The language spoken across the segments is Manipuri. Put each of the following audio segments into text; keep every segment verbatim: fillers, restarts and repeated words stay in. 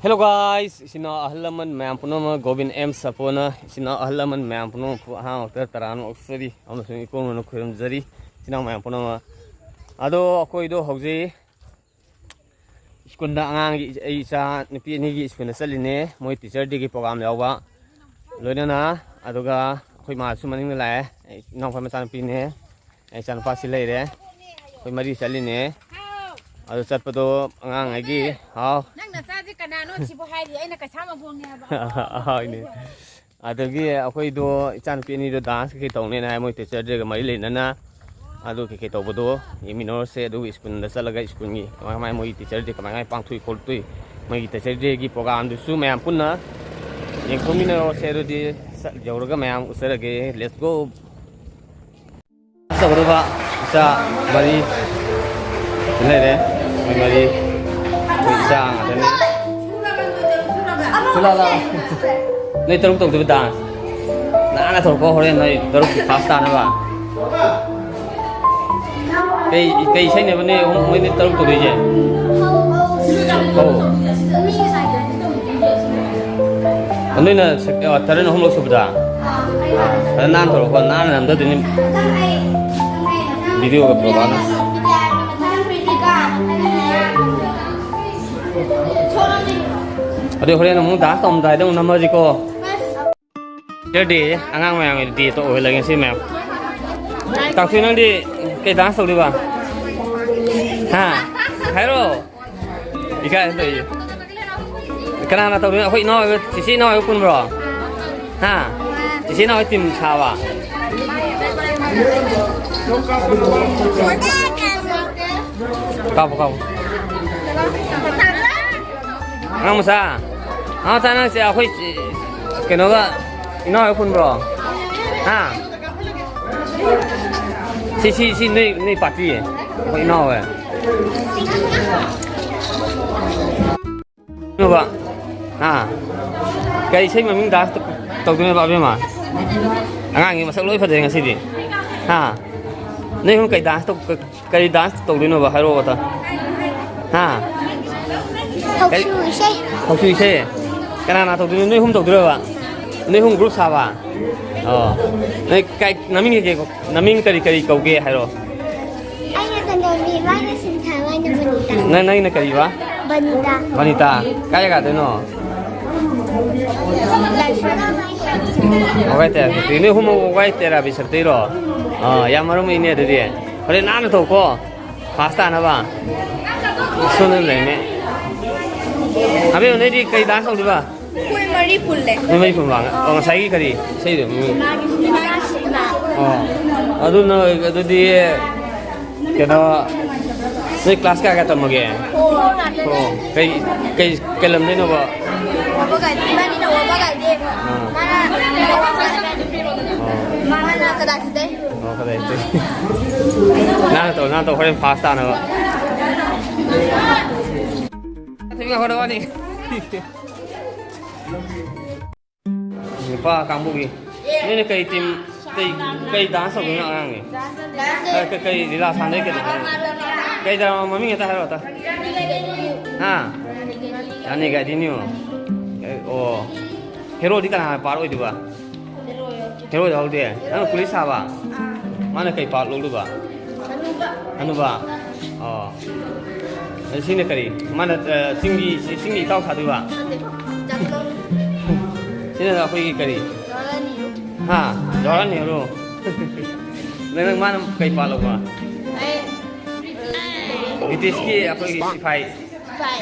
Hello guys, ꯏꯆꯤꯟ ꯏꯅꯥꯎ ꯑꯍꯜ ꯂꯃꯟ ꯃꯌꯥꯝ ꯄꯨꯝꯅꯃꯛ, ꯒꯣꯕꯤꯟ ꯑꯦꯝ ꯁꯄꯣꯅ ꯏꯆꯤꯟ ꯏꯅꯥꯎ ꯑꯍꯜ ꯂꯃꯟ ꯃꯌꯥꯝ ꯄꯨꯝꯅꯃꯛꯄꯨ ꯑꯍꯥꯟꯕ ꯋꯥꯍꯪꯇ ꯇꯔꯥꯝꯅ ꯑꯣꯛꯆꯔꯤ ꯑꯃꯁꯨꯡ ꯏꯀꯣꯟ ꯃꯅꯨꯡ ꯈꯨꯔꯨꯝꯖꯔꯤ, ꯏꯆꯤꯟ ꯏꯅꯥꯎ ꯃꯌꯥꯝ ꯄꯨꯝꯅꯃꯛ꯫ ꯑꯗꯣ ꯑꯩꯈꯣꯏꯗꯣ ꯍꯧꯖꯤꯛ ꯁ꯭ꯀꯨꯜꯗ ꯑꯉꯥꯡꯒꯤ, ꯑꯩ ꯏꯆꯥ ꯅꯨꯄꯤ ꯑꯅꯤꯒꯤ ꯁ꯭ꯀꯨꯜꯗ ꯆꯠꯂꯤꯅꯦ, ꯃꯣꯏ ꯇꯤꯆꯔ ꯗꯦꯒꯤ ꯄ꯭ꯔꯣꯒꯥꯝ ꯌꯥꯎꯕ ꯂꯣꯏꯅꯅ꯫ ꯑꯗꯨꯒ ꯑꯩꯈꯣꯏ ꯃꯥꯁꯨ ꯃꯅꯤꯡꯗ ꯂꯥꯛꯑꯦ, ꯑꯩ ꯏꯅꯥꯎꯄꯥ ꯃꯆꯥꯅꯨꯄꯤꯅꯦ, ꯑꯩ ꯏꯆꯥꯅꯨꯄꯥꯁꯤ ꯂꯩꯔꯦ꯫ ꯑꯩꯈꯣꯏ ꯃꯔꯤ ꯆꯠꯂꯤꯅꯦ꯫ ꯑꯗꯨ ꯆꯠꯄꯗꯣ ꯑꯉꯥꯡꯉꯩꯒꯤ ꯍꯥꯎ꯫ ꯅꯪ ꯅꯆꯥꯁꯦ ꯀꯅꯥꯅꯣ ꯁꯤꯕꯨ ꯍꯥꯏꯔꯤ? ꯑꯩꯅ ꯀꯩꯁꯥ ꯃꯕꯣꯛꯅꯦ ꯍꯥꯏꯕ꯫ ꯍꯣꯏꯅꯦ꯫ ꯑꯗꯒꯤ ꯑꯩꯈꯣꯏꯗꯣ ꯏꯆꯥꯅꯨꯄꯤ ꯑꯅꯤꯗꯣ ꯗꯥꯟꯁ ꯀꯩꯀꯩ ꯇꯧꯅꯦꯅ ꯍꯥꯏ, ꯃꯣꯏ ꯇꯤꯆꯔ ꯗꯦꯒ ꯃꯔꯤ ꯂꯩꯅꯅ꯫ ꯑꯗꯨ ꯀꯩꯀꯩ ꯇꯧꯕꯗꯣ ꯌꯦꯡꯃꯤꯟꯅꯔꯁꯦ꯫ ꯑꯗꯨꯒ ꯁ꯭ꯀꯨꯜꯗ ꯆꯠꯂꯒ ꯁ꯭ꯀꯨꯜꯒꯤ ꯀꯃꯥꯏ ꯀꯃꯥꯏ ꯃꯣꯏꯒꯤ ꯇꯤꯆꯔ ꯗꯦ ꯀꯃꯥꯏ ꯀꯃꯥꯏ ꯄꯥꯡꯊꯣꯛꯏ ꯈꯣꯠꯇꯣꯏ, ꯃꯣꯏꯒꯤ ꯇꯤꯆꯔ ꯗꯦꯒꯤ ꯄ꯭ꯔꯣꯒꯥꯝꯗꯨꯁꯨ ꯃꯌꯥꯝ ꯄꯨꯟꯅ ꯌꯦꯡꯊꯣꯛꯃꯤꯟꯅꯔꯁꯦ꯫ ꯑꯗꯨꯗꯤ ꯆꯠ-, ꯌꯧꯔꯒ ꯃꯌꯥꯝ ꯎꯠꯆꯔꯒꯦ꯫ Let's go꯫ ꯇꯧꯒꯗꯕ ꯏꯆꯥ ꯃꯔꯤ ꯂꯩꯔꯦ꯫ ꯃꯣꯏ ꯃꯔꯤ ꯑꯩꯈꯣꯏ ꯏꯆꯥ ꯉꯥꯛꯇꯅꯤ꯫ ꯂꯥ, ꯂꯥ꯫ ꯅꯣꯏ ꯇꯔꯨꯛ ꯇꯧꯗꯣꯏꯕ ꯗꯥꯟꯁ꯫ ꯅꯥꯟꯅ ꯇꯧꯔꯛꯄ ꯍꯣꯔꯦꯟ ꯅꯣꯏ ꯇꯔꯨꯛꯀꯤ ꯐꯥꯁ ꯇꯥꯅꯕ꯫ ꯀꯩ, ꯀꯩ ꯏꯁꯩꯅꯦꯕ ꯅꯣꯏ ꯑꯍꯨꯝ, ꯅꯣꯏ ꯇꯔꯨꯛ ꯇꯧꯗꯣꯏꯁꯦ? ꯍꯧ꯫ ꯅꯣꯏꯅ ꯁꯦꯛ-, ꯑ, ꯇꯔꯦꯠ ꯑꯍꯨꯝꯂꯛ ꯁꯨꯕꯗ? ꯑꯥ, ꯐꯖꯅ ꯅꯥꯟꯅ ꯇꯧꯔꯣꯀꯣ, ꯅꯥꯟꯅ ꯅꯝꯊꯗꯣꯏꯅꯤ꯫ ꯚꯤꯗꯤꯑꯣꯒ ꯄ꯭ꯔꯣꯒꯥꯝꯅ꯫ ꯑꯗꯨ ꯍꯣꯔꯦꯟ ꯑꯃꯨꯛ ꯗꯥꯟꯁ ꯇꯧꯔꯝꯗꯥꯏꯗ ꯑꯃꯨꯛ ꯅꯝꯃꯁꯤꯀꯣ꯫ ꯗꯦ, ꯑꯉꯥꯡ ꯃꯌꯥꯝꯒꯤ ꯗꯦ ꯇꯣ ꯑꯣꯏꯍꯜꯂꯒꯦ ꯉꯁꯤ ꯃꯌꯥꯝ꯫ ꯇꯥꯛꯊꯣꯏ, ꯅꯪꯗꯤ ꯀꯩ ꯗꯥꯟꯁ ꯇꯧꯗꯣꯏꯕ? ꯍꯥ? ꯍꯥꯏꯔꯣ꯫ ꯏꯀꯥꯏ ꯇꯧꯏ꯫ ꯀꯅꯥꯅ ꯇꯧꯗꯣꯏꯅꯣ? ꯑꯩꯈꯣꯏ ꯏꯅꯥꯎ ꯍꯣꯏ, ꯆꯤꯆꯦ ꯏꯅꯥꯎ ꯍꯣꯏ ꯄꯨꯟꯕ꯭ꯔꯣ? ꯍꯥ? ꯆꯤꯆꯦ ꯏꯅꯥꯎ ꯍꯣꯏ ꯇꯤꯝ ꯁꯥꯕ? ꯀꯥꯞꯄꯨ, ꯀꯥꯞꯄꯨ꯫ ꯑꯉꯥꯡ ꯃꯆꯥ, ꯑꯉꯥꯡ ꯃꯆꯥ, ꯅꯪꯁꯦ ꯑꯩꯈꯣꯏ ꯀꯩꯅꯣꯒ ꯏꯅꯥꯎ ꯍꯣꯏ ꯄꯨꯟꯕ꯭ꯔꯣ? ꯍꯥ? ꯁꯤ, ꯁꯤ, ꯁꯤ ꯅꯣꯏ, ꯅꯣꯏ ꯄꯥꯔꯇꯤ꯫ ꯑꯩꯈꯣꯏ ꯏꯅꯥꯎ ꯍꯣꯏ꯫ ꯅꯣꯕ? ꯍꯥ? ꯀꯩ ꯏꯁꯩ ꯃꯃꯤꯡ ꯗꯥꯟꯁ ꯇꯧꯗꯣꯏꯅꯣꯕ, ꯑꯕꯦꯝꯃ? ꯑꯉꯥꯡꯒꯤ ꯃꯁꯛ ꯂꯣꯏ ꯐꯖꯩ ꯉꯁꯤꯗꯤ꯫ ꯍꯥ? ꯅꯣꯏ ꯑꯍꯨꯝ ꯀꯩ ꯗꯥꯟꯁ ꯇꯧ-, ꯀꯩ ꯗꯥꯟꯁ ꯇꯧꯗꯣꯏꯅꯣꯕ? ꯍꯥꯏꯔꯛꯑꯣ ꯑꯝꯇ꯫ ꯍꯥ? ꯀꯔꯤ? ꯊꯧꯁꯨ ꯏꯁꯩ꯫ ꯊꯧꯁꯨ ꯏꯁꯩ? ꯀꯅꯥ ꯀꯅꯥ ꯇꯧꯗꯣꯏꯅꯣ? ꯅꯣꯏ ꯑꯍꯨꯝ ꯇꯧꯗꯣꯏꯔꯕ? ꯅꯣꯏ ꯑꯍꯨꯝ group ꯁꯥꯕ? ꯑꯣ꯫ ꯅꯣꯏ ꯀꯥꯏ, ꯅꯃꯤꯡ ꯀꯩ ꯀꯩ ꯀꯧ-, ꯅꯃꯤꯡ ꯀꯔꯤ ꯀꯔꯤ ꯀꯧꯒꯦ ꯍꯥꯏꯔꯣ? ꯑꯩꯅ ꯀꯩꯅꯣꯅꯤ, ꯃꯥꯅ ꯁꯤꯟꯊꯥ, ꯃꯥꯅ ꯕꯅꯤꯇꯥ꯫ ꯅꯪ, ꯅꯪꯅ ꯀꯔꯤꯕ? ꯕꯅꯤꯇꯥ꯫ ꯕꯅꯤꯇꯥ꯫ ꯀꯥꯏ ꯖꯒꯥꯗꯩꯅꯣ? ꯂꯥꯏꯐꯝ꯫ ꯋꯥꯒꯥꯏ ꯇꯦꯔꯥ ꯕꯤꯁꯔꯇꯩ꯫ ꯅꯣꯏ ꯑꯍꯨꯝꯃꯛ ꯋꯥꯒꯥꯏ ꯇꯦꯔꯥ ꯕꯤꯁꯔꯇꯩꯔꯣ? ꯑꯥ, ꯌꯥꯝ ꯃꯔꯝ ꯃꯣꯛꯏꯅꯦ ꯑꯗꯨꯗꯤ꯫ ꯍꯣꯔꯦꯟ ꯅꯥꯟꯅ ꯇꯧꯀꯣ꯫ First ꯇꯥꯅꯕ꯫ ꯁꯣꯝꯗ ꯂꯩꯅꯦ꯫ ꯑꯕꯦꯝꯃ, ꯅꯣꯏꯗꯤ ꯀꯩ dance ꯇꯧꯗꯣꯏꯕ? ꯑꯩꯈꯣꯏ ꯃꯔꯤ ꯄꯨꯜꯂꯦ꯫ ꯅꯣꯏ ꯃꯔꯤ ꯄꯨꯟꯕ? ꯑꯣ, ꯉꯁꯥꯏꯒꯤ ꯀꯔꯤ ꯏꯁꯩꯗꯣ? ꯎꯝ꯫ ꯏꯃꯥꯒꯤ ꯁꯤꯃꯥ꯫ ꯑꯣ꯫ ꯑꯗꯨ ꯅꯣꯏ, ꯑꯗꯨꯗꯤ ꯀꯩꯅꯣ, ꯅꯣꯏ class ꯀꯌꯥ ꯀꯌꯥ ꯇꯝꯃꯒꯦ? Four ꯉꯥꯛꯇꯅꯦ꯫ ꯑꯣ꯫ ꯀꯩ, ꯀꯩ, ꯀꯩ ꯂꯝꯗꯩꯅꯣꯕ? ꯋꯥꯕꯒꯥꯏ, ꯏꯕꯥꯅꯤꯅ ꯋꯥꯕꯒꯥꯏꯗꯤ꯫ ꯑꯥ꯫ ꯃꯥꯅ ꯑꯣ꯫ ꯃꯥꯅ ꯀꯗꯥꯏꯗꯩ? ꯑꯣ, ꯀꯗꯥꯏꯗꯩ? ꯅꯪ ꯇꯧ, ꯅꯪ ꯇꯧ, ꯍꯣꯔꯦꯟ first ꯇꯥꯅꯕ꯫ ꯊꯣꯏꯕꯤ ꯉꯥꯏꯈꯣ, ꯋꯥꯅꯤ꯫ ꯅꯨꯄꯥ ꯀꯥꯡꯕꯨꯒꯤ꯫ ꯅꯣꯏꯅ ꯀꯩ team, ꯀꯩ, ꯀꯩ dance ꯇꯧꯗꯣꯏꯅꯣ ꯑꯉꯥꯡꯒꯤ? ꯑ, ꯀꯩ, ꯀꯩ ꯂꯤꯂꯥ ꯁꯥꯟꯅꯗꯣꯏ ꯀꯩꯗꯧꯗꯣꯏꯅꯣ? ꯀꯩ drama ꯃꯃꯤꯡ ꯍꯦꯛꯇ ꯍꯥꯏꯔꯛꯑꯣ ꯑꯝꯇ꯫ ꯍꯥ? ꯔꯥꯅꯤ ꯒꯥꯏꯗꯤꯟꯂꯤꯌꯨ꯫ ꯑꯦ, ꯑꯣ꯫ Hero ꯗꯤ ꯀꯅꯥ part ꯑꯣꯏꯗꯣꯏꯕ? Hero ꯌꯥꯎꯗꯦ꯫ ꯅꯪꯅ police ꯁꯥꯕ? ꯃꯥꯅ ꯀꯩ part ꯂꯧꯗꯣꯏꯕ? ꯍꯅꯨꯕ꯫ ꯑꯣ꯫ ꯑꯗꯨ ꯁꯤꯅ ꯀꯔꯤ? ꯃꯥꯅ, ꯑ, ꯆꯤꯡꯒꯤ, ꯆꯤꯡꯒꯤ ꯏꯇꯥꯎ ꯁꯥꯗꯣꯏꯕ? ꯅꯠꯇꯦ꯫ ꯖꯪꯒꯜ꯫ ꯁꯤꯅ ꯑꯩꯈꯣꯏꯒꯤ ꯀꯔꯤ? ꯖꯋꯥꯍꯔꯂꯥꯜ ꯅꯦꯍꯔꯨ꯫ ꯍꯥ? ꯖꯋꯥꯍꯔꯂꯥꯜ ꯅꯦꯍꯔꯨ꯫ ꯅꯪ, ꯅꯪ ꯃꯥꯅ ꯀꯩ part ꯂꯧꯕ? ꯑꯩ ꯕ꯭ꯔꯤꯇꯤꯁꯀꯤ ꯑꯩꯈꯣꯏꯒꯤ ꯁꯤꯐꯥꯏ꯫ ꯁꯤꯐꯥꯏ꯫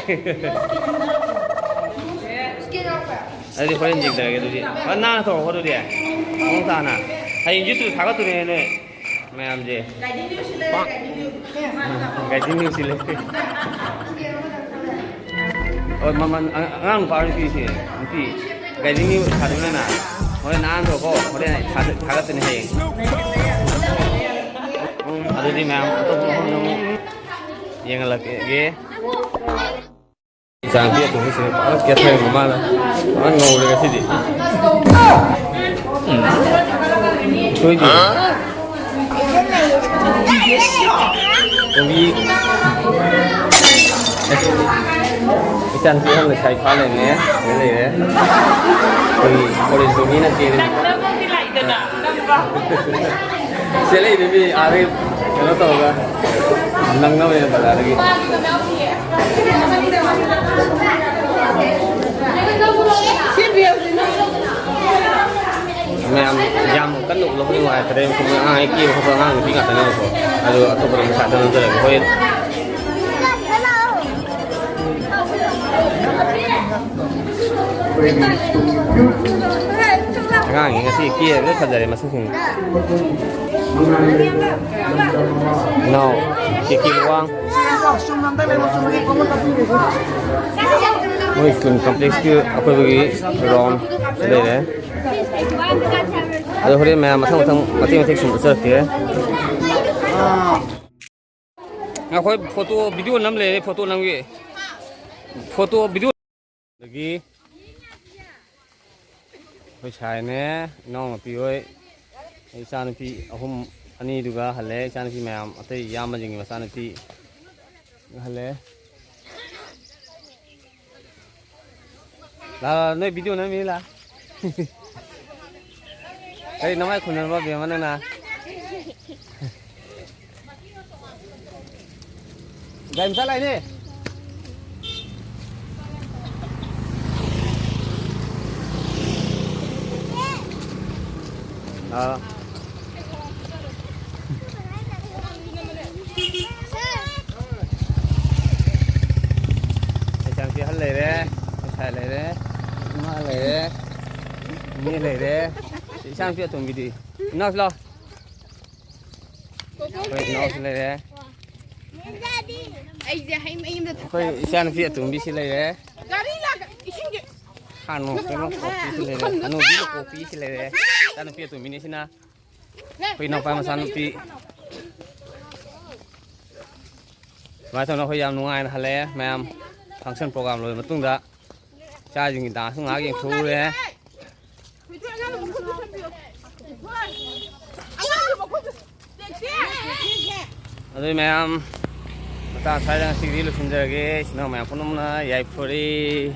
ꯑꯗꯨꯗꯤ ꯍꯣꯔꯦꯟ ꯌꯦꯡꯗꯔꯒꯦ ꯑꯗꯨꯗꯤ꯫ ꯐꯖꯅ ꯅꯥꯟꯅ ꯇꯧꯔꯣꯀꯣ ꯑꯗꯨꯗꯤ꯫ ꯃꯑꯣꯡ ꯇꯥꯅ꯫ ꯍꯌꯦꯡ YouTube ꯊꯥꯒꯠꯇꯣꯏꯅꯦ ꯅꯣꯏ ꯃꯌꯥꯝꯁꯦ꯫ ꯒꯥꯏꯗꯤꯟꯂꯤꯌꯨ ꯁꯤꯜꯂꯦ꯫ ꯍꯣꯏ, ꯃꯃꯜ ꯑꯉꯥꯡ ꯅꯨꯄꯥ ꯅꯨꯄꯤꯁꯦ, ꯅꯨꯄꯤ꯫ ꯒꯥꯏꯗꯤꯟꯂꯤꯌꯨ ꯁꯥꯗꯣꯏꯅꯦꯅ꯫ ꯍꯣꯔꯦꯟ ꯅꯥꯟꯅ ꯇꯧꯔꯣꯀꯣ꯫ ꯍꯣꯔꯦꯟ ꯑꯩ ꯊꯥꯒꯠ-, ꯊꯥꯒꯠꯇꯣꯏꯅꯦ ꯍꯌꯦꯡ꯫ ꯑꯗꯨꯗꯤ ꯃꯌꯥꯝ ꯑꯇꯣꯞꯄ ꯃꯐꯝꯗ ꯑꯃꯨꯛ ꯌꯦꯡꯍꯜꯂꯛꯀꯦ꯫ ꯏꯆꯥꯅꯨꯄꯤ ꯑꯇꯣꯝꯕꯤꯁꯤꯅ ꯐꯖꯅ ꯀꯦꯊꯔꯦ ꯃꯃꯥꯅ꯫ ꯐꯖꯅ ꯉꯧꯔꯦ ꯉꯁꯤꯗꯤ꯫ ꯎꯝ꯫ ꯁꯣꯏꯗꯦ꯫ ꯀꯣꯕꯤ꯫ ꯏꯆꯥꯅꯨꯄꯤ ꯑꯍꯟ ꯂꯩꯁꯥꯕꯤ ꯐꯥ ꯂꯩꯔꯝꯃꯦ꯫ ꯁꯤꯗ ꯂꯩꯔꯦ꯫ ꯑꯩꯈꯣꯏꯒꯤ ꯀꯣꯂꯦꯖꯀꯤ ꯃꯤꯅ ꯆꯦꯜꯂꯤ꯫ ꯅꯪ ꯅꯪꯗꯤ ꯂꯥꯛꯏꯗꯅ ꯅꯪ ꯁꯤ ꯂꯩꯗꯨꯗꯤ ꯑꯥꯗꯩ ꯀꯩꯅꯣ ꯇꯧꯔꯒ ꯅꯪꯅꯕꯅꯦ ꯕꯖꯥꯔꯗꯒꯤ꯫ ꯃꯌꯥꯝ ꯌꯥꯝ ꯀꯟꯅ ꯎꯠꯂꯛꯄꯗꯤ ꯅꯨꯡꯉꯥꯏꯇ꯭ꯔꯦ꯫ ꯁꯨꯝ ꯑꯉꯥꯡ ꯍꯦꯛ ꯀꯦꯕ ꯈꯣꯠꯄ ꯑꯉꯥꯡ ꯅꯨꯄꯤ ꯉꯥꯛꯇꯅꯦꯕꯀꯣ꯫ ꯑꯗꯨ ꯑꯇꯣꯞꯄꯗ ꯃꯁꯥ ꯈꯔ ꯅꯝꯖꯔꯒꯦ꯫ ꯍꯣꯏ꯫ ꯑꯉꯥꯡꯁꯤꯡ ꯉꯁꯤ ꯀꯦ ꯂꯣꯏ ꯐꯖꯔꯦ ꯃꯁꯛꯁꯤꯡ꯫ ꯏꯅꯥꯎ ꯀꯦ ꯀꯦ ꯋꯥꯡ꯫ ꯃꯣꯏ ꯁ꯭ꯀꯨꯜ ꯀꯝꯄ꯭ꯂꯦꯛꯁꯀꯤ ꯑꯀꯣꯏꯕꯒꯤ ꯔꯥꯎꯟ ꯂꯩꯔꯦ꯫ ꯑꯗꯣ ꯍꯣꯔꯦꯟ ꯃꯌꯥꯝ ꯃꯊꯪ ꯃꯊꯪ ꯃꯇꯦꯛ ꯃꯇꯦꯛ ꯁꯨꯝ ꯎꯠꯆꯔꯛꯀꯦ꯫ ꯑꯩꯈꯣꯏ ꯐꯣꯇꯣ ꯚꯤꯗꯤꯑꯣ ꯅꯝ ꯂꯩꯔꯦ, ꯐꯣꯇꯣ ꯅꯝꯒꯦ꯫ Photo video. ꯑꯗꯒꯤ ꯑꯩꯈꯣꯏ ꯁꯥꯏꯅꯦ, ꯏꯅꯥꯎꯅꯨꯄꯤ ꯍꯣꯏ, ꯏꯆꯥꯅꯨꯄꯤ ꯑꯍꯨꯝ, ꯑꯅꯤꯗꯨꯒ ꯍꯜꯂꯦ꯫ ꯏꯆꯥꯅꯨꯄꯤ ꯃꯌꯥꯝ, ꯑꯇꯩ ꯏꯌꯥꯝꯕꯁꯤꯡꯒꯤ ꯃꯆꯥꯅꯨꯄꯤ ꯍꯜꯂꯦ꯫ ꯂꯥ, ꯂꯥ, ꯅꯣꯏ ꯚꯤꯗꯤꯑꯣ ꯅꯝꯃꯤ ꯂꯥ꯫ ꯀꯔꯤ ꯅꯃꯥꯏ ꯈꯨꯝꯅꯕ ꯕꯦꯝꯃ ꯅꯪꯅ? ꯒꯥꯔꯤ ꯃꯆꯥ ꯂꯥꯛꯏꯅꯦ꯫ ꯑꯥ꯫ ꯏꯆꯥꯅꯨꯄꯤ ꯑꯍꯜ ꯂꯩꯔꯦ, ꯏꯁꯥ ꯂꯩꯔꯦ, ꯏꯃꯥ ꯂꯩꯔꯦ, ꯏꯅꯦ ꯂꯩꯔꯦ꯫ ꯏꯆꯥꯅꯨꯄꯤ ꯑꯇꯣꯝꯕꯤꯗꯤ? ꯏꯅꯥꯎꯁꯤ ꯂꯥꯎ꯫ ꯑꯩꯈꯣꯏ ꯏꯅꯥꯎꯁꯨ ꯂꯩꯔꯦ꯫ ꯑꯩꯁꯦ ꯍꯩ ꯃꯍꯤ ꯑꯃꯗ ꯑꯩꯈꯣꯏ ꯏꯆꯥꯅꯨꯄꯤ ꯑꯇꯣꯝꯕꯤꯁꯤ ꯂꯩꯔꯦ꯫ ꯒꯥꯔꯤ ꯂꯥꯛ-, ꯏꯁꯤꯡꯒꯤ ꯍꯥꯟꯅ ꯀꯩꯅꯣ ꯀꯣꯛꯄꯤꯁꯤ ꯂꯩꯔꯦ꯫ ꯍꯅꯨꯕꯤ ꯀꯣꯛꯄꯤꯁꯤ ꯂꯩꯔꯦ꯫ ꯏꯆꯥꯅꯨꯄꯤ ꯑꯇꯣꯝꯕꯤꯅꯤ ꯁꯤꯅ꯫ ꯑꯩꯈꯣꯏ ꯏꯅꯥꯎꯄꯥ ꯃꯆꯥꯅꯨꯄꯤ꯫ ꯁꯨꯃꯥꯏꯅ ꯇꯧꯅ ꯑꯩꯈꯣꯏ ꯌꯥꯝ ꯅꯨꯡꯉꯥꯏꯅ ꯍꯜꯂꯛꯑꯦ ꯃꯌꯥꯝ꯫ ꯐꯪꯁꯟ ꯄ꯭ꯔꯣꯒꯥꯝ ꯂꯣꯏꯔ ꯃꯇꯨꯡꯗ ꯏꯆꯥꯁꯤꯡꯒꯤ ꯗꯥꯟꯁꯁꯨ ꯉꯥꯏꯍꯥꯛ ꯌꯦꯡꯊꯣꯛꯎꯔꯦ꯫ ꯑꯗꯨꯏ ꯃꯌꯥꯝ ꯇꯥꯡ ꯁ꯭ꯋꯥꯏꯗ ꯉꯁꯤꯒꯤꯗꯤ ꯂꯣꯏꯁꯤꯟꯖꯔꯒꯦ꯫ ꯏꯆꯤꯟ ꯏꯅꯥꯎ ꯃꯌꯥꯝ ꯄꯨꯝꯅꯃꯛꯅ ꯌꯥꯏꯐꯔꯦ꯫